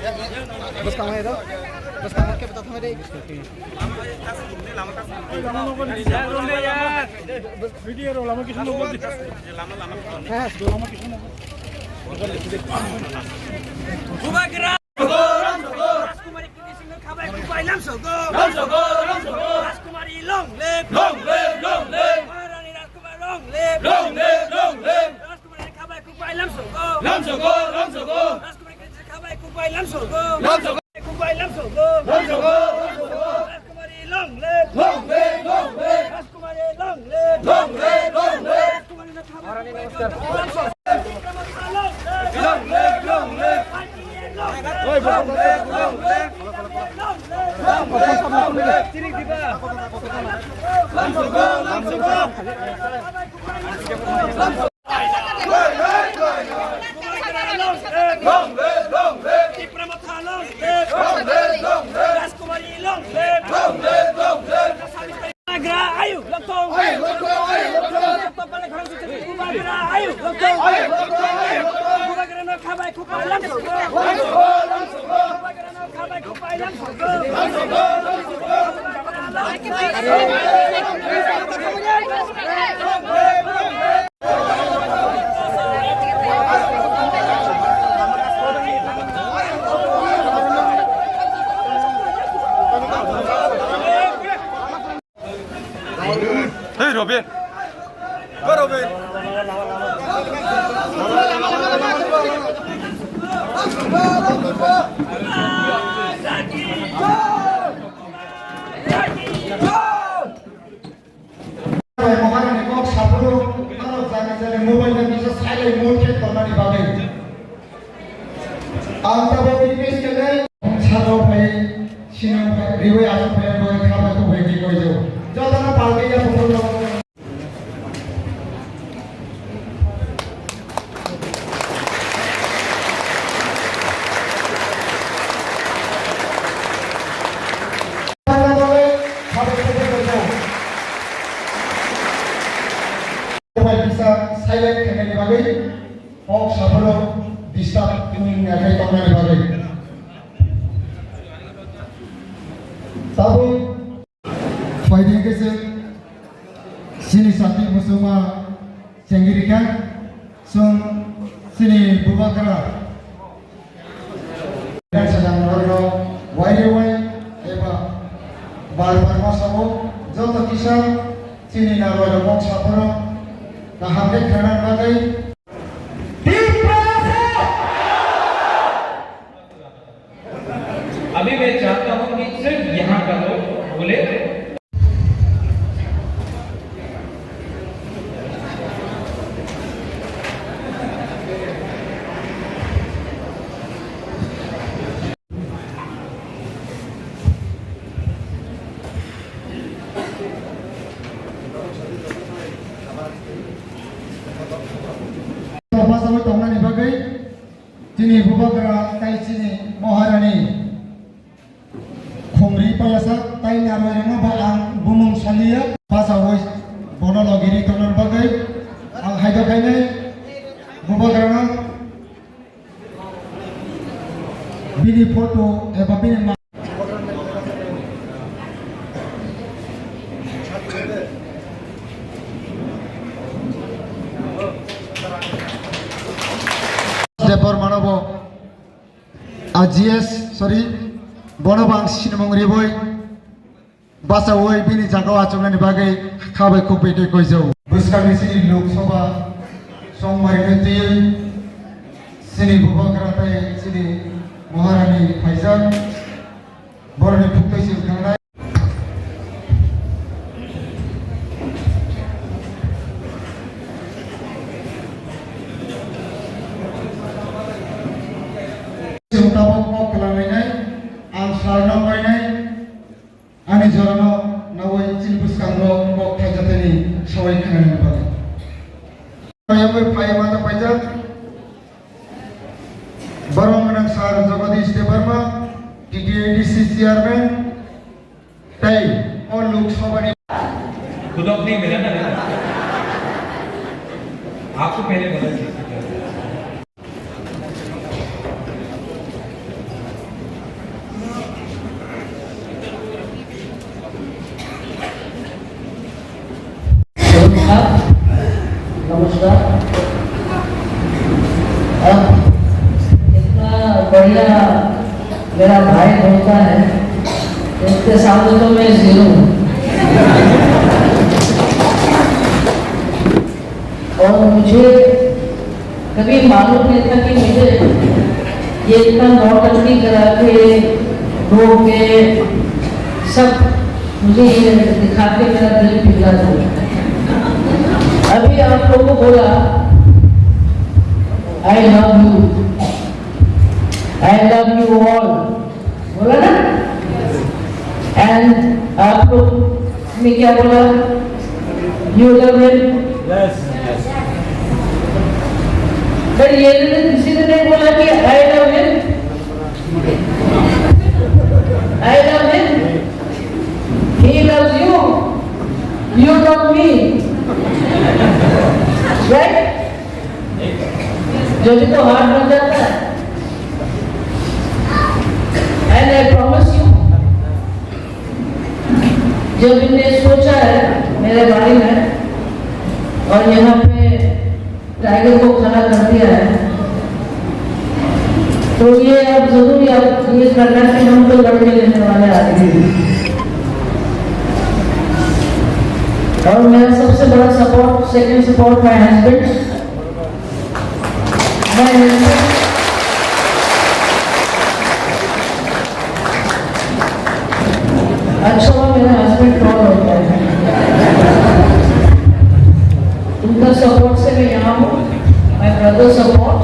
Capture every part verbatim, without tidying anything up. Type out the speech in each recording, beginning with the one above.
Bwskang hai do. Bwskang hai khe bwtang thangwi de. Video rok lama kisa nukgo. Lama kisa nukgo. Bubagra! Rajkumari Kiti Singh no khabai kubai lamsogo. Lamsogo, lamsogo. Rajkumari long live. Long live, long live. Maharani Rajkumari long live. Long live, long live. Rajkumari khabai kubai lamsogo. Lamsogo, lamsogo. Rajkumari Kiti Singh khabai kubai lamsogo. Lamsogo. Kubai lamsogo. Lamsogo, lamsogo. Rajkumari long live. Long live, long live. Rajkumari long live. Long live, long live. Long live, long live. Rajkumari long live. Long live, long live. Bubagra ayu loktong. Ayu loktong, ayu loktong. Bubagra ayu loktong. Ayu loktong, ayu loktong. Bubagra no khabai kubai lamsogo. Lamsogo, lamsogo. Bubagra no khabai kubai lamsogo. Lamsogo, lamsogo. Hey, Robin. Go, Robin. Maharani kok saphuru, norok jani jani mobile no kisa silent mode khe tonmani bagwi. Ang tabuk request khe nai, salo phai, sino phai, riwi aswk phai, phai, khaba to phai, ki koi jo. Jotono palki ya phuru no. Mobile kisa silent khainani bagwi, kok saphuru disturb wngya khe tongnani bagwi. Tabuk Phaidi khe chwng chini chati muchungma chengiri kha, chwng chini bubagra. Sajang norno wairewi eba bar bar ma sabo, joto kisa chini narwai rok kok saphuru kaham khe khna bagwi. अभी मैं चाहता हूं कि सिर्फ यहां का लोग बोले। Tongnani bagwi chini bubagra tei chini Maharani khumri payasa tei narwai rwma ba ang bumung saliya. Pasawi bono logiri tongna bagwi ang haida khainai bubagrano bini photo eba bini ma- Debbarmano bo A G S, sorry, bono bo ang sinimung ribwi bachaui bini jagao achuknani bagwi kha bai khuk bai tei koijao. Bwskangni chini Lok Sabha chongmarini twiwi chini bubagra tei chini Maharani phaijak, borokni phuk tei chwng thangnai. Chwng tabuk kok kwlanglainai, ang salno koinai, ani jorano nawi chini bwskango kok thaijathani sawai khanani bagwi. Ayangwi phai mata paijak. Borok gwnang Sir Jagadish Debbarma, T T A D C Chairman, tei o Lok Sabha ni. Kudok ni mela na. Aku pele bola. मेरा, मेरा भाई बोलता है, "इसके सामने तो मैं ज़ीरो हूँ।" और मुझे कभी मालूम नहीं था कि मुझे ये इतना नौटंकी करा के, रो के, सब मुझे ये दिखा के मेरा दिल पिघला था। अभी आप लोगों को बोला, "I love you, I love you all," बोला ना? एंड आप लोग ने क्या बोला? "You love him?" पर ये तो किसी ने नहीं बोला कि "I love him, I love him, he loves you, you love me," right? जब तो हार्ट बन जाता है। एंड आई प्रॉमिस यू, जब इनने सोचा है मेरे बारे में और यहाँ पे टाइगर को खड़ा कर दिया है, तो ये आप जरूर याद, ये करना कि हम तो लड़के लेने वाले आदमी हैं। और मेरा सबसे बड़ा support, second support, my husband. अच्छा हुआ मेरा हस्बैंड टॉल होता है। उनका सपोर्ट से मैं यहाँ हूँ। My brother support,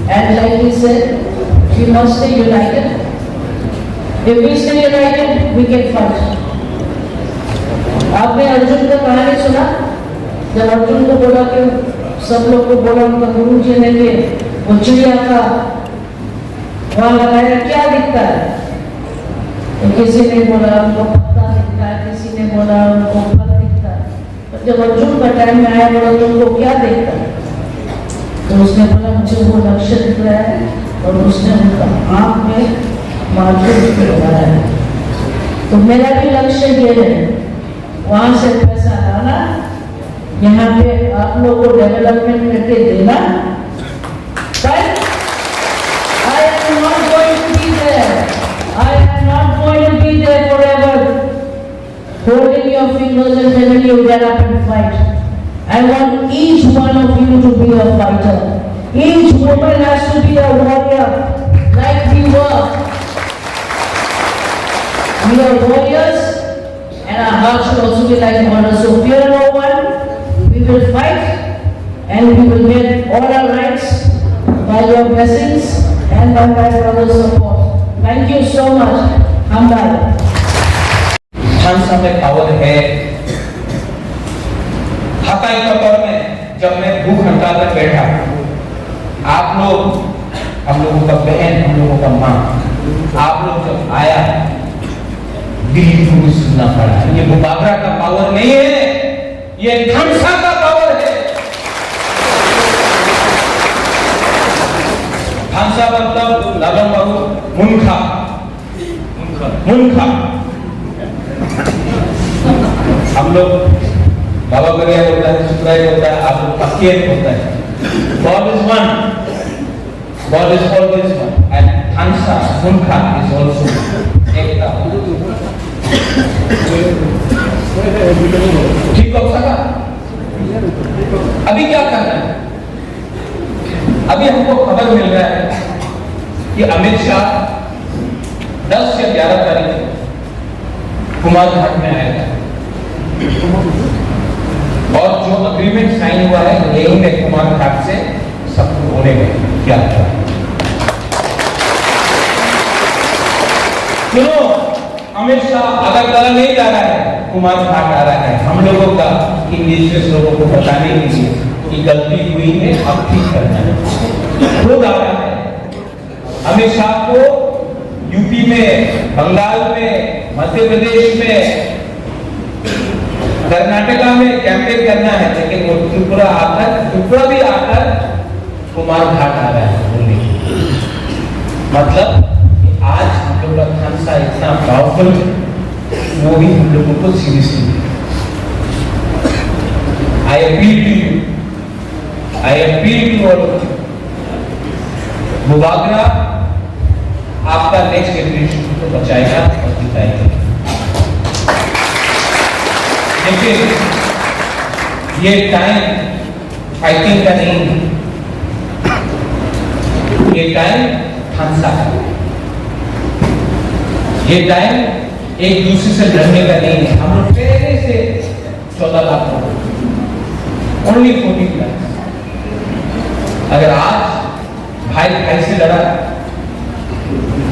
and like he said, we must stay united. If we stay united, we can fight. आपने अर्जुन का कहानी सुना? जब अर्जुन को बोला कि सब लोग को बोला उनका गुरु जी ने कि वो चिड़िया का वहाँ लगाया क्या दिखता है? तो किसी ने बोला उनको पत्ता दिखता है, किसी ने बोला उनको फल दिखता है। पर जब अर्जुन का टाइम में आया, बोला, "तुमको क्या दिखता है?" तो उसने बोला, "मुझे वो लक्ष्य दिख रहा है और उसने उनका आँख में माधुर्य दिख रहा है।" तो मेरा भी लक्ष्य ये है, वहाँ से पैसा लाना, यहाँ पे आप लोग को डेवलपमेंट करके देना। But I am not going to be there. I am not going to be there forever. Holding your fingers and telling you, "Get up and fight." I want each one of you to be a fighter. Each woman has to be a warrior, like we were. We are warriors, and our heart should also be like warriors. So fear no one. We will fight, and we will get all our rights by your blessings and by my brother's support. Thank you so much. Hambai. थानसा में पावर है। हताई कतर में जब मैं भूख हड़ताल में बैठा, आप लोग, हम लोगों का बहन, हम लोगों का माँ, आप लोग जब आया, दिल्ली को भी सुनना पड़ा। ये बुबागरा का पावर नहीं है, ये थानसा का पावर है। थानसा मतलब लालम बाबू मुनखा। मुनखा। हम लोग बाबा गरिया बोलता है, सुखराय बोलता है, आप लोग पक्के बोलता है। God is one। God is always one। And थानसा, मुनखा is also एकता। ठीक हो सका? अभी क्या करना है? अभी हमको खबर मिल रहा है कि अमित शाह दस या ग्यारह तारीख को कुमार घाट में आएगा और जो अग्रीमेंट साइन हुआ है, यहीं पे कुमार घाट से सब बोलेगा क्या क्या। सुनो, अमित शाह अगरतला नहीं जा रहा है, कुमार घाट आ रहा है। हम लोगों का, इंडिजिनस लोगों को बताने के लिए कि गलती हुई है, अब ठीक करना है। खुद आ रहा है। अमित शाह को यूपी में, बंगाल में, मध्य प्रदेश में, कर्नाटका में कैंपेन करना है, लेकिन वो त्रिपुरा आकर, त्रिपुरा भी आकर कुमार घाट आ रहा है बोलने के लिए। मतलब कि आज हम लोग का थानसा इतना पावरफुल है, वो भी हम लोगों को seriously. I appeal to you, I appeal to all of you, Bubagra आपका नेक्स्ट जनरेशन को बचाएगा और जिताएगा। लेकिन ये टाइम फाइटिंग का नहीं है, ये टाइम थानसा का है। ये टाइम एक दूसरे से लड़ने का नहीं है। हम लोग पहले से चौदह लाख लोग, ओनली फोर्टीन लाख। अगर आज भाई भाई से लड़ा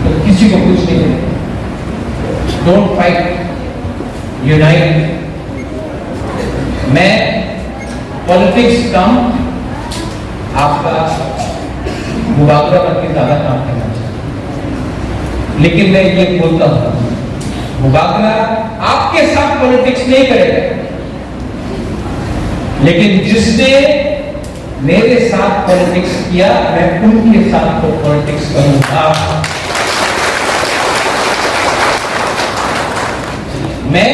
तो किसी को कुछ नहीं मिलेगा। Don't fight, unite. मैं पॉलिटिक्स कम, आपका मुबाकला करके ज्यादा काम करना चाहिए। लेकिन मैं ये बोलता हूँ, मुबाकला आपके साथ पॉलिटिक्स नहीं करेगा, लेकिन जिसने मेरे साथ पॉलिटिक्स किया, मैं उनके साथ तो पॉलिटिक्स करूंगा। मैं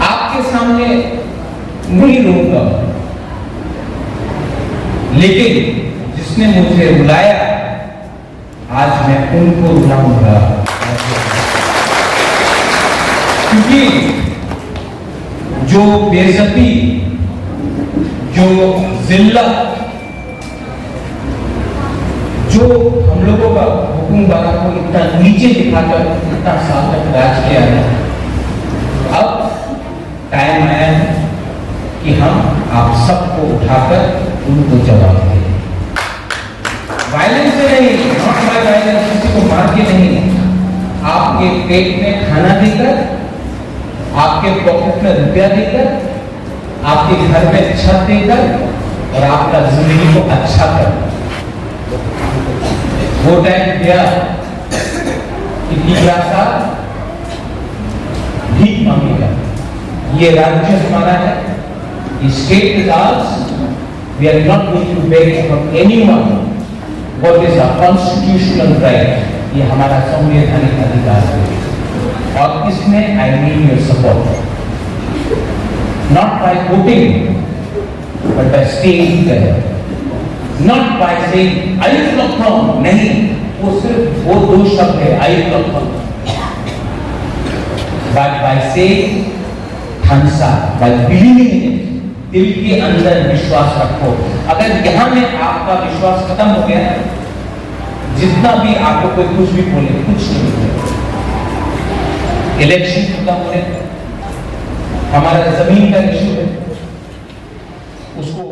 आपके सामने नहीं रहूंगा, लेकिन जिसने मुझे बुलाया, आज मैं उनको बुलाऊंगा। क्योंकि जो बेइज्जती, जो जिल्लत, जो हम लोगों का हुक्मरानों को इतना नीचे दिखाकर इतना साल तक राज किया है, अब टाइम आया है कि हम आप सबको उठाकर उनको जवाब दें। वायलेंस से नहीं, नॉट बाय वायलेंस, किसी को मार के नहीं, आपके पेट में खाना देकर, आपके पॉकेट में रुपया देकर, आपके घर में छत देकर और आपका जिंदगी को अच्छा कर। वो टाइम गया कि तिपरासा भीख मांगेगा। ये राज्य हमारा है, ये state is ours. We are not going to beg from anyone. What is our constitutional right? ये हमारा संवैधानिक अधिकार है और इसमें I need your support. Not by voting, but by staying there. Not by saying "Ayuk Lokthong," नहीं, वो सिर्फ वो दो शब्द है, "Ayuk Lokthong." But by saying "Thansa," by believing in it, दिल के अंदर विश्वास रखो। अगर यहाँ में आपका विश्वास खत्म हो गया, जितना भी आपको कोई कुछ भी बोले, कुछ नहीं होगा। इलेक्शन खत्म होने, हमारा जमीन का इशू है, उसको